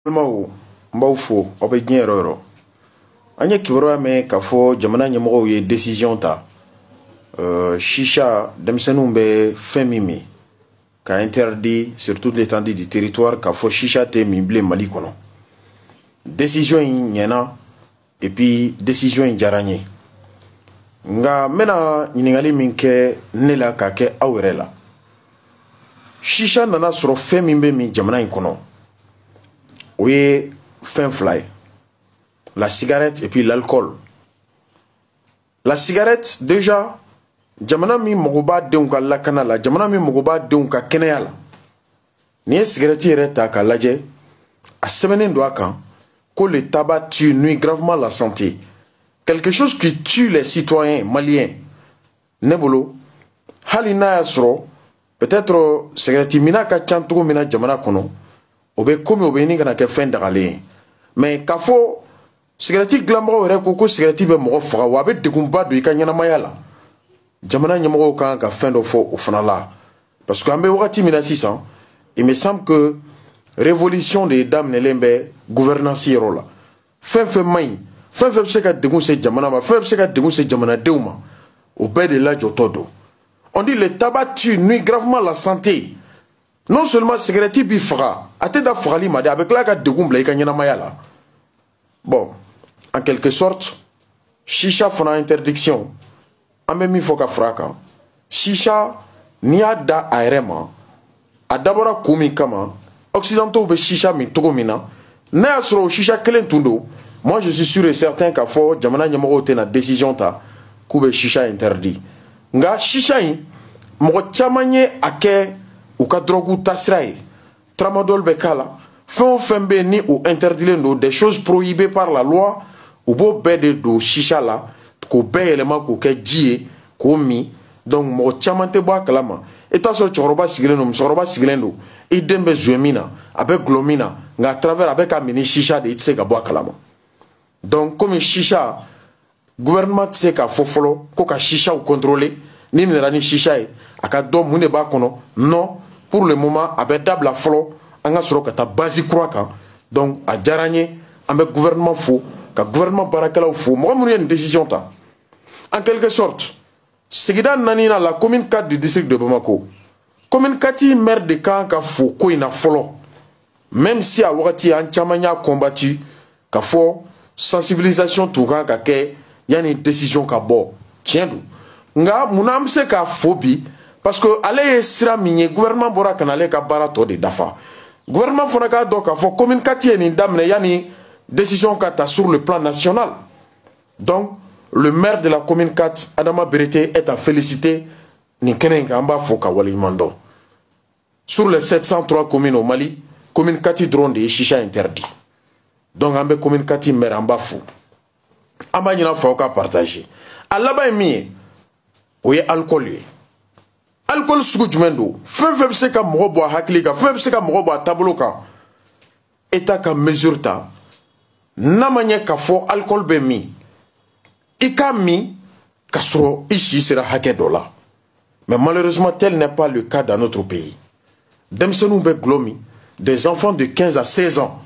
Balimaw, n b'aw fo, aw bɛ diɲɛ yɔrɔ o yɔrɔ. An ye kibaruya mɛn k'a fɔ jamana ɲɛmɔgɔw ye décision ta, shisha, denmisɛnninw bɛ fɛn min min, ka interdit sur toute l'étendue du territoire, k'a fɔ shisha tɛ min bilen Mali kɔnɔ. Décision in ɲɛna et puis décision in diyara n ye. Nka n bɛna ɲininkali min kɛ ne la k'a kɛ aw yɛrɛ la, shisha nana sɔrɔ fɛn min bɛ min jamana in kɔnɔ, o ye fɛn fila ye: la cigarette et puis l'alcool. La cigarette déjà, jamana min mago b'a denw ka lakana la, jamana min mago b'a denw ka kɛnɛya la, n'i ye sigɛrɛti yɛrɛ ta k'a lajɛ, a sɛbɛnnen don a kan ko le tabac tue, nuit gravement la santé. Quelque chose qui tue les citoyens maliens, ne bolo, hali n'a y'a sɔrɔ peut-être sigɛrɛti minna ka ca cogo min na jamana kɔnɔ, o bɛ komi o bɛ ɲini ka na kɛ fɛn dagalen ye. Mais k'a fɔ sigɛrɛti dilanbagaw yɛrɛ ko ko sigɛrɛti bɛ mɔgɔ faga, wa a bɛ degunba don i ka ɲɛnamaya la, jamana ɲɛmɔgɔw kan ka fɛn dɔ fɔ o fana la. Parce que an bɛ wagati min na sisan, il me semble que révolution de daminɛlen bɛ gouvernance yɔrɔ la. Fɛn fɛn man ɲi, fɛn fɛn bɛ se ka degun se jamana ma, fɛn bɛ se ka degun se jamanadenw ma, o bɛɛ de lajɔtɔ don. On dit le tabac tue, nuit gravement la santé. Non seulement cigarette b'i faga, a tɛ da fagali ma dɛ, a bɛ tila ka degun bila i ka ɲɛnamaya la. Bon, en quelque sorte, shisha fana interdiction, an bɛ min fɔ ka fara a kan, shisha, n'i y'a da a yɛrɛ ma, a dabɔra kun min kama, occidentaux bɛ shisha min cogo min na, n'a y'a sɔrɔ o shisha kelen tun don, moi je suis sûr et certain k'a fɔ jamana ɲɛmɔgɔw tɛna décision ta k'u bɛ shisha interdit. Nka shisha in, mɔgɔ caman ye a kɛ u ka drogue tasira ye, tramadol bɛ k'a la, fɛn o fɛn bɛ yen ni o interdilen don, des choses prohibées par la loi, u b'o bɛɛ de don shisha la k'o bɛɛ yɛlɛma k'o kɛ ji ye k'o min. Donc mɔgɔ caman tɛ bɔ a kalama. I t'a sɔrɔ cɛkɔrɔba sigilen don, musokɔrɔba sigilen don, i den bɛ zuwe min na, a bɛ gulɔ min na, nka à travers a bɛ ka min ni shisha de, i tɛ se ka bɔ a kalama. Donc komi shisha, gouvernement tɛ se k'a fɔ fɔlɔ ko ka shishaw contrôler, n'i minɛra ni shisha ye, a ka dɔn mun de b'a kɔnɔ. Non, pour le moment a bɛ dabila fɔlɔ, an ka sɔrɔ ka taa base kura kan. Donc a diyara n ye, an bɛ gouvernement fo, ka gouvernement baarakɛlaw fo, mɔgɔ minnu ye nin décision ta. En quelque sorte, sigida naani na, la commune 4 du district de Bamako, commune 4 maire de kan ka fo ko in na fɔlɔ, même si a wagati an caman y'a combattu ka fɔ sensibilisation tun kan ka kɛ yanni décision ka bɔ. Tiɲɛ don, nka munna an bɛ se k'a fo bi? Parce que ale ye sira min ye, gouvernement bɔra ka na ale ka baara tɔ de dafa. Gouvernement fana k'a dɔn k'a fɔ commune 4 ye nin daminɛ yanni décision ka ta sur le plan national. Donc le maire de la commune 4, Adama Berete, est à féliciter nin kɛnɛ in kan. An b'a fo ka waleɲuman dɔn. Sur les 703 communes au Mali, commune 4 dɔrɔn de ye shisha interdit. Donc an bɛ commune 4 maire, an b'a fo, an b'a ɲini aw fɛ aw ka partager. A laban ye min ye, o ye alcool ye. Alcool sugu jumɛn don? Fɛn fɛn bɛ se ka mɔgɔ bɔ a hakili kan, fɛn bɛ se ka mɔgɔ bɔ a taabolo kan, État ka mesure ta. N'a ma ɲɛ k'a fɔ alcool bɛ min, i k'a min k'a sɔrɔ i si sera hakɛ dɔ la. Mais malheureusement, tel n'est pas le cas dans notre pays. Denmisɛnninw bɛ gulɔ min, des enfants de 15 à 16 ans,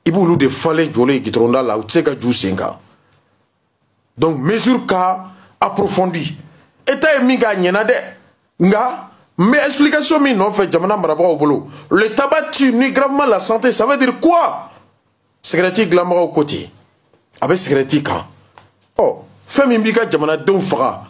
i b'olu de falen jɔlen gitɔrɔnda la, u tɛ se ka ju sen kan. Donc mesure ka approfondi. État ye min kɛ, a ɲɛna dɛ, nka n bɛ explication min nɔfɛ jamana marabagaw bolo, le tabac tue, nuit gravement la santé, ça veut dire quoi? Sigɛrɛti dilanbagaw ko ten, a bɛ sigɛrɛti kan. Ɔ, fɛn min b'i ka jamanadenw faga,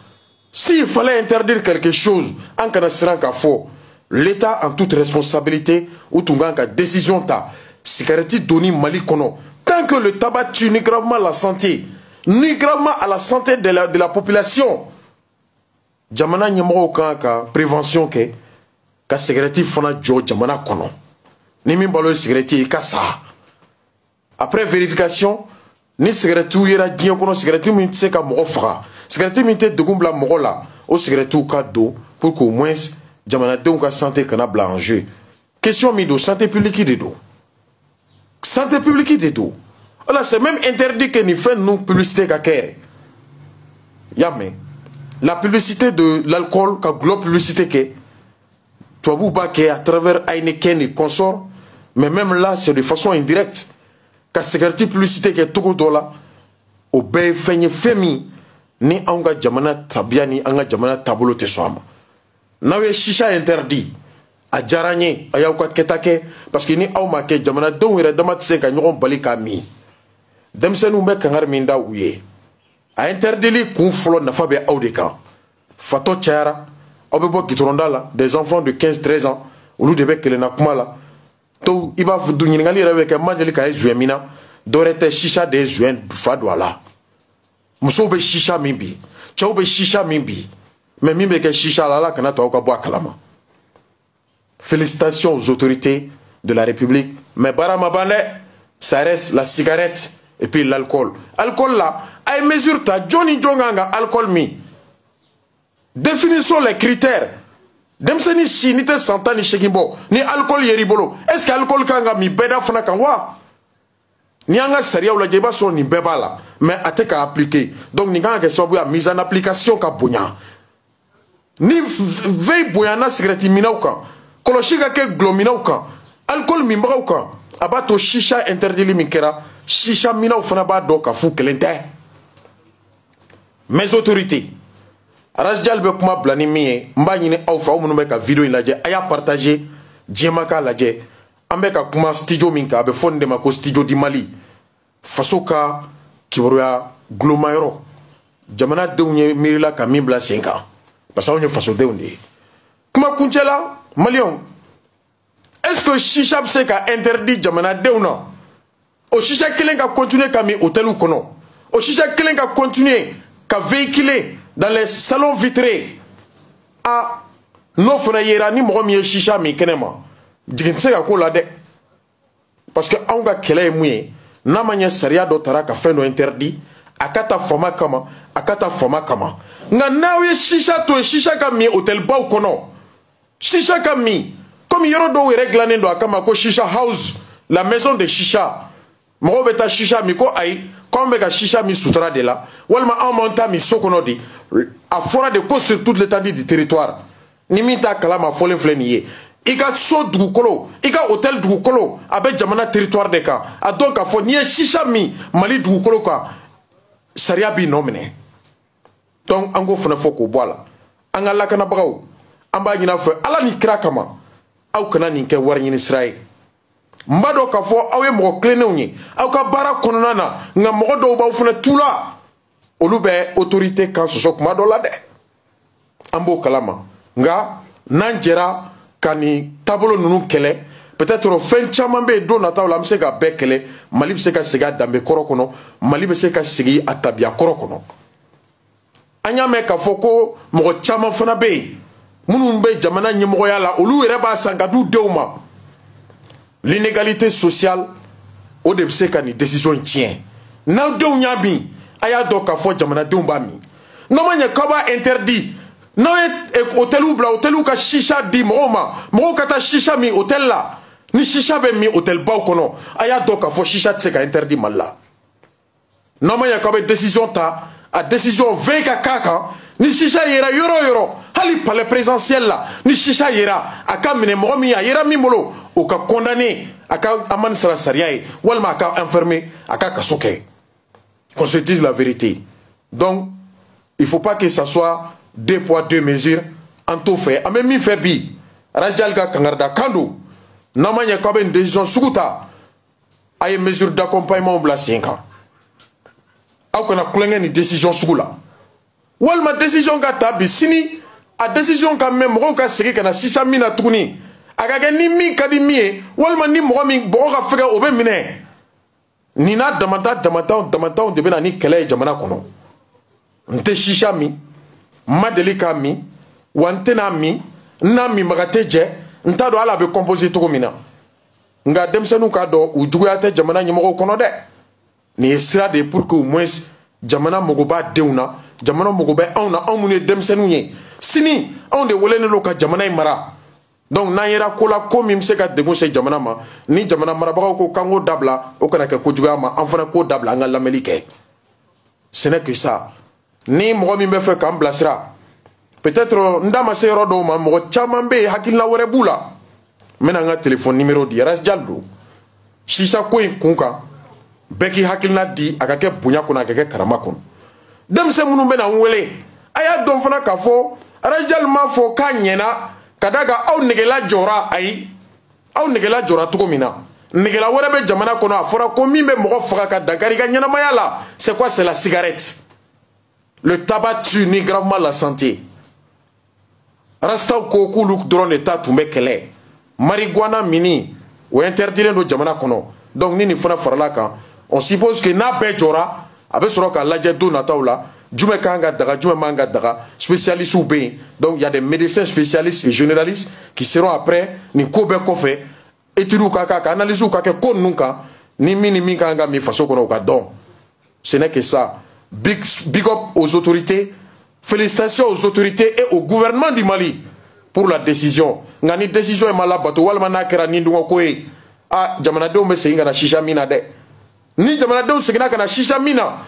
s'il fallait interdire quelque chose, an kana siran k'a fɔ l'État en toute responsabilité u tun kan ka décision ta sigɛrɛti donni Mali kɔnɔ. Tant que le tabac tue, nuit gravement la santé, nuit gravement à la santé de la population, jamana ɲɛmɔgɔw kan ka prévention kɛ ka sigɛrɛti fana jɔ jamana kɔnɔ. Ni min balo ye sigɛrɛti ye, i ka sa. Après vérification, ni sigɛrɛtiw yera diɲɛ kɔnɔ, sigɛrɛti min tɛ se ka mɔgɔ faga, sigɛrɛti min tɛ degun bila mɔgɔ la, o sigɛrɛtiw ka don pour qu'au moins jamanadenw ka santé kana bila en jeu. Question min don, santé publique de don, santé publique de don. Voilà, c'est même interdit que nin fɛn ninnu publicité ka kɛ yɛrɛ. Y'a mɛn, la publicité de l'alcool, ka gulɔ publicité kɛ, tubabuw b'a kɛ à travers Heineken et consorts. Mais même là, c'est de façon indirecte. Ka cigarette publicité kɛ togo dɔ la, o bɛɛ ye fɛn ye, fɛn min ni anw ka jamana tabiya ni an ka jamana taabolo tɛ sɔn a ma. N'aw ye shisha interdit, a diyara n ye, a y'aw ka kɛta kɛ, parce que ni aw ma kɛ, jamanadenw yɛrɛ dama tɛ se ka ɲɔgɔn bali k'a min. Denmisɛnninw bɛ kangari min da u ye, a interdili kun fɔlɔ, nafa bɛ aw de kan. Fatɔ cayara, aw bɛ bɔ gitɔrɔnda la, des enfants de 15 13 ans, olu de bɛ kelenna kuma la to. I b'a fɔ ɲininkali yɛrɛ bɛ kɛ, ma deli k'a ye zuwɛn min na, dɔwɛrɛ tɛ, shisha de ye zuwɛn fa don a la. Musow bɛ shisha min bi, cɛw bɛ shisha min bi, mais min bɛ kɛ shisha la, Ala kana to aw ka bɔ a kalama. Félicitations aux autorités de la République, mais baara ma ban dɛ. Ça reste la cigarette et puis l'alcool. Alcool la, a ye mesure ta. Jɔn ni jɔn kan ka alcool min? Définissons les critères. Denmisɛnnin si n'i tɛ san 18 bɔ, ni alcool yer'i bolo, est ce que alcool kan ka min bɛɛda fana kan wa? N'i y'an ka sariyaw lajɛ, i b'a sɔrɔ nin bɛɛ b'a la, mais a tɛ ka appliquer. Donc nin kan ka kɛ sababu ye a mise en application ka bonya. Ni veille bonyana sigɛrɛti minɛw kan, kɔlɔsi ka kɛ gulɔ minɛw kan, alcool minbagaw kan, a b'a to shisha interdili min kɛra, shisha minɛw fana b'a dɔn k'a f'u kelen tɛ. Mes autorités, Arasjal bɛ kuma bila ni min ye, n b'a ɲini aw fɛ, aw minnu bɛ ka vidéo in lajɛ, a y'a partager, diɲɛ k'a lajɛ. An bɛ ka kuma studio min kan, a bɛ fɔ nin de ma ko Studio du Mali, faso ka kibaruya gulomayɔrɔ, jamanadenw ye miirila ka min bila sen kan, parce que anw ye fasodenw de ye. Kuma kuncɛ la, maliyɛnw, est ce que shisha bɛ se ka interdit jamanadenw na, o shisha kelen ka continuer ka min hôteliw kɔnɔ, o shisha kelen ka continuer ka véhiculer dans les salons vitrés? A n'o fana yera, ni mɔgɔ min ye shisha min kɛnɛ ma, jigin tɛ se ka k'o la dɛ, parce que anw ka kɛlɛ ye mun ye? N'a ma ɲɛ sariya dɔ tara ka fɛn dɔ interdit, a ka ta fama kama, a ka ta fama kama. Nka n'aw ye shisha to yen, shisha ka min hôtelbaw kɔnɔ, shisha ka min komi yɔrɔ dɔw yɛrɛ dilannen don a kama ko shisha house, la maison de shisha, mɔgɔw bɛ taa shisha min, ko ayi, k'anw bɛ ka shisha min sutura de la, walima anw b'an ta min so kɔnɔ de. A fɔra de ko sur toute l'étendue du territoire. Ni min t'a kalama, fɔlen filɛ nin ye. I ka so dugukolo, i ka hôtel dugukolo, a bɛ jamana territoire de kan. A dɔn k'a fɔ n'i ye shisha min Mali dugukolo kan, sariya b'i nɔ minɛ. Donc an k'o fana fɔ k'o bɔ a la. An ka lakanabagaw, an b'a ɲini aw fɛ, Ala ni kira kama, aw kana nin kɛ wari ɲini sira ye. N b'a dɔn k'a fɔ aw ye mɔgɔ tilennenw ye aw ka baara kɔnɔna na, nka mɔgɔ dɔw b'aw fana tu la, olu bɛ autorité kan sɔsɔ kuma dɔ la dɛ, an b'o kalama. Nka n'an jɛra ka nin taabolo ninnu kɛlɛ, peut-être fɛn caman bɛ yen, don nataw la an bɛ se ka bɛɛ kɛlɛ, Mali bɛ se ka segin a danbe kɔrɔ kɔnɔ, Mali bɛ se ka segin a tabiya kɔrɔ kɔnɔ. An y'a mɛn k'a fɔ ko mɔgɔ caman fana bɛ yen minnu bɛ jamana ɲɛmɔgɔya la, olu yɛrɛ b'a san ka d'u denw ma. L'inégalité sociale, o de bɛ se ka nin décision in tiɲɛ. N'aw denw y'a min, a y'a dɔn k'a fɔ jamanadenw b'a min. N'aw ma ɲɛ k'aw b'a interdit, n'aw ye hôteliw bila, hôteliw ka shisha di mɔgɔw ma, mɔgɔw ka taa shisha min hôtel la, ni shisha bɛ min hôtelbaw kɔnɔ, a y'a dɔn k'a fɔ shisha tɛ se ka interdit Mali la. N'aw ma ɲɛ k'aw bɛ décision ta, a décision veille ka k'a kan. Ni shisha yera yɔrɔ o yɔrɔ, hali palais présidentiel la, ni shisha yera, a ka minɛ. Mɔgɔ min a yera min bolo, o ka condamné, a ka amende sara sariya ye, walima a ka enfermé, a ka kaso kɛ. Qu'on se dise la vérité. Donc il faut pas que ça soit deux poids deux mesures. An t'o fɛ. An bɛ min fɛ bi, Rajal ka kangarida kan don, n'aw ma ɲɛ k'aw bɛ nin décision sugu ta, a ye mesure d'accompagnement bila sen kan. Aw kana kulonkɛ nin décision sugu la, walima décision ka ta bi, sini a décision ka mɛn, mɔgɔw ka segin ka na sisan min na tuguni, a ka kɛ ni min ka di min ye, walima ni mɔgɔ min bɔgɔ ka fɛgɛ, o bɛ minɛ. Nin n'a damata damataw damataw de bɛ na ni kɛlɛ ye jamana kɔnɔ. N tɛ shisha min, n ma deli k'a min, wa n tɛna min, n n'a minbaga tɛ jɛ. N t'a dɔn hali a bɛ composer cogo min na. Nka denmisɛnninw k'a dɔn, u juguya tɛ jamana ɲɛmɔgɔw kɔnɔ dɛ. Nin ye sira de ye pour que au moins jamana mago b'a denw na, jamana mago bɛ anw na, anw minnu ye denmisɛnninw ye, sini anw de welelen don ka jamana in mara. Donc n'an yera ko la, ko min bɛ se ka degun se jamana ma, ni jamana marabagaw ko k'an k'o dabila, o kana kɛ kojuguya ma, an fana k'o dabila, an ka lamɛnli kɛ. Ce n'est que ça. Ni mɔgɔ min bɛ fɛ k'an bilasira, peut-être n da ma se yɔrɔ dɔw ma, mɔgɔ caman bɛ yen, hakilina wɛrɛ b'u la. N bɛna n ka téléphone numéro di. Ras Dial don. Sisa ko in kun kan, bɛɛ k'i hakilina di, a ka kɛ bonya kɔnɔ, a ka kɛ karama kɔnɔ. Denmisɛn minnu bɛna n wele, a y'a dɔn fana k'a fɔ Ras Dial m'a fɔ k'a ɲɛna ka d'a kan aw negela jɔra. Ayi, aw negela jɔra cogo min na, negela wɛrɛ bɛ jamana kɔnɔ. A fɔra ko min bɛ mɔgɔ faga ka dankari i ka ɲɛnamaya la, c'est quoi? C'est la cigarette. Le tabac tue ni gravement la santé. Rastaw ko k'olu dɔrɔn de ta tun bɛ kɛlɛ. Marijuana mini, o interdilen don jamana kɔnɔ. Donc ni nin fana farala kan, on suppose que n'a bɛɛ jɔra, a bɛ sɔrɔ k'a lajɛ don nataw la, jumɛn kan ka daga, jumɛn man ka daga. Spécialistes bɛ yen. Donc il y a des médecins spécialistes et généralistes qui seront après nin ko bɛɛ kɔfɛ, études ka k'a kan, analyses ka kɛ ko ninnu kan, ni min ni min kan ka min faso kɔnɔ, o ka dɔn. Ce n'est que ça. Big, big up aux autorités. Félicitations aux autorités et au gouvernement du Mali pour la décision. Nka ni décision in ma labato, walima n'a kɛra ni dungɔ ko ye, a jamanadenw bɛ segin ka na sisa min na dɛ. Ni jamanadenw seginna ka na sisa min na,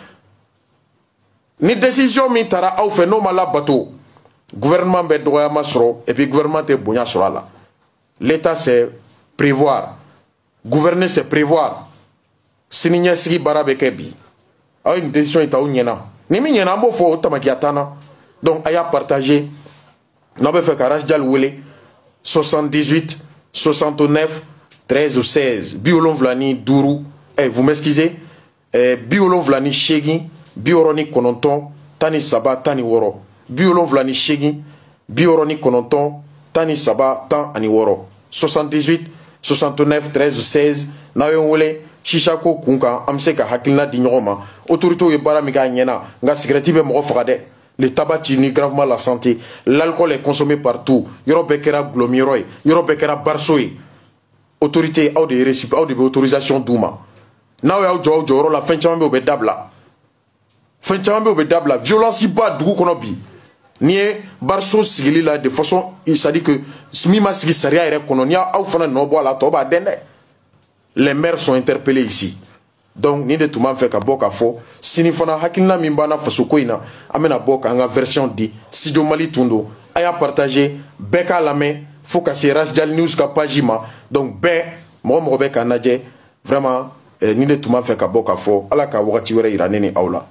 ni décision min taara aw fɛ, n'o ma labato, gouvernement bɛ dɔgɔyama sɔrɔ et puis gouvernement tɛ bonya sɔrɔ a la. L'État, c'est prévoir. Gouverner, c'est prévoir. Sini ɲɛsigi baara bɛ kɛ bi. Aw ye nin décision in ta, aw ɲɛna. Ni min ɲɛna, an b'o fɔ, o tamakiya t'an na. Donc a y'a partager. N'aw bɛ fɛ ka Ras Dial wele, 78 69 13 16, 75, vous m'excusez, 78 69 13 16, 78 69 13 16, 78 69 13 16. N'aw ye n wele sisa ko kun kan, an bɛ se ka hakilina di ɲɔgɔn ma. Autorités ye baara min kɛ, a ɲɛna. Nka sigɛrɛti bɛ mɔgɔ faga dɛ. Le tabac tue gravement la santé. L'alcool est consommé partout. Yɔrɔ bɛɛ kɛra gulɔmiyɔrɔ ye, yɔrɔ bɛɛ kɛra bariso ye. Autorité, aw de ye récip, aw de bɛ autorisation d'u ma. N'aw y'aw jɔ aw jɔyɔrɔ la, fɛn caman bɛ yen, o bɛ dabila. Fɛn caman bɛ yen, o bɛ dabila. Violence ba dugu kɔnɔ bi, n'i ye bariso sigili la de façon, c'est à dire que min ma sigi sariya yɛrɛ kɔnɔ, n'i y'aw fana nɔ bɔ a la, tɔ b'a dɛn dɛ. Les maires sont interpellés ici. Donc nin de tun b'an fɛ ka bɔ k'a fɔ. Sini fana, hakilina min b'an na faso ko in na, an bɛna bɔ k'an ka version di. Studio Mali tun don. A y'a partager, bɛɛ k'a lamɛn fo ka se Ras Dial News ka page ma. Donc bɛɛ, mɔgɔ mɔgɔ bɛ k'an lajɛ, vraiment, nin de tun b'an fɛ ka bɔ k'a fɔ. Ala ka wagati wɛrɛ yira ne ni aw la.